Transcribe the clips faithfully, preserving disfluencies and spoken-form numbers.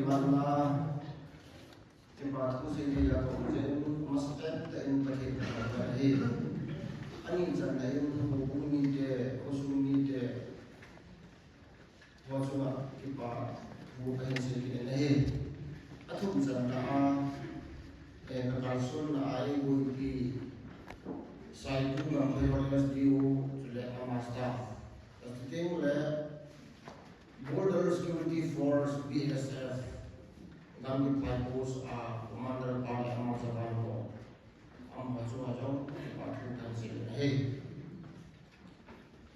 Manna, kipa thu sei ding la kong chen, masa pet ta in Pathen ka ka hi. Ani chan na in, houbung mite, khosung mite, ho chunga kipa thu kahin sei ding ahi. Athum channa a, eh, ka kalsonna a eiboipi, Saitu Ngamphai S D O, chule ama staff. Chuteng le, Border Security Force, B S F, Gamgiphai Post a Commander pa le ama jawan ho, amaho chunga jong kipa thu kahin sei ding ahi.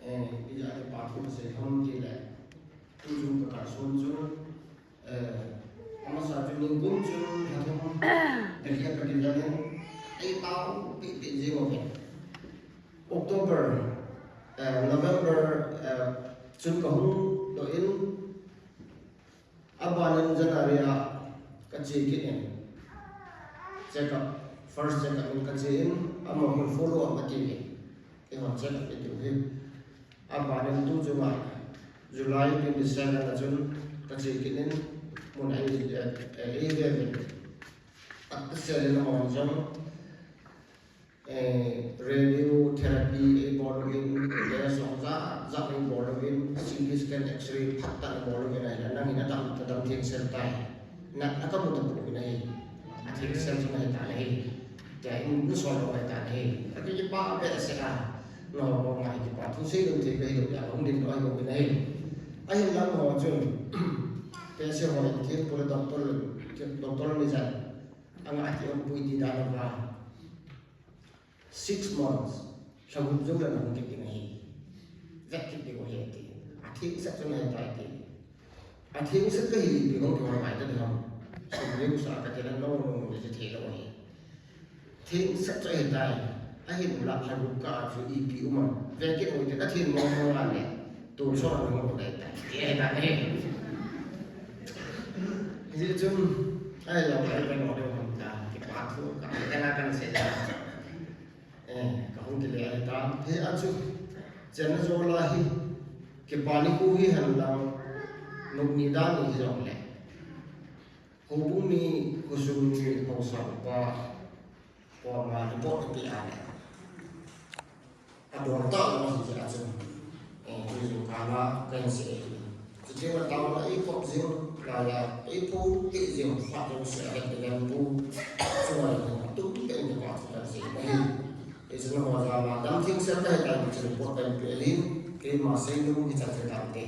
Eh, ijeh a kipa thu kasei ham tile, tuchung ka kalson chu, eh, amasa chu ningkum chun lha thum Delhi a ka kile in, ei tao pi pi jing uvin. October, eh, November, eh, chun kahung doh in, abanin January a kache kit in. Check up, first check up in kache in, amahon follow up ati uve. Keiho check up ati uve. Abanin tuchunga July twenty seven a chun kache kit in, mun a ei, eh, eh, ei ve uvin. Ata sel in amahon jong, eh, radiotherapy eibol uvin, test jong jat jat eibol uvin, C T scan, X-ray phatah eibol uvin, ahile nangin adam, adam thengsel tai. Na, na kamu tapou vin ahi. Athengsel chu nahi tan ahi. Tia in, nasol lou ahi tan ahi. Ka kipa behseh a. Nangho koma hi kipa thu sei lou thei kahi lou jeh a, hung ding lou ahi bou vin ahi. Ahinla amaho chun, P S A ho in thil pule doctor, doctor ni jan. Anga ati ong pui ti dan uva. Six months, lha gup jong le nahung kit ding ahi. Vet kit ding ahi ati. Athengset chu nahi tai ati. Athengset kahi ipi hung kihol ngai ta ding ham. Sum leu sa kati le no no no le thei lou ahi. Thengset chu ahi tai. Ahinla lha gup kah a chu ipi um am. Vet kit u hite kathem mong mong a le. Tonsot a nahung lou ding ahi tai. Ti ahi tai. Hijeh chun, ahilou le, ahilou le, hung ta, kipa thu, ka, ka na kan sei da. Eh, kahung kile ahi ta. Hijeh a chu, chenna jou la hi, kipa nikho hi henlang, nop ni dan ni hi jong le. Houbung mi, khosung mi, haosa upa, koma report ipi a le. Adon tah lou ahi jeh a chun, eh, tujing kah a kahin sei ahi. Chuteng le taona eipop jing, laiya eiphou teh jing, phat jouse a het ding pu, chunga hin atum pen kipa thu kahin sei ahi. Hichun nangho jal a dam thengsel kahi tai ti chu report kahin pe ahi, keima seinom hichan chu tante.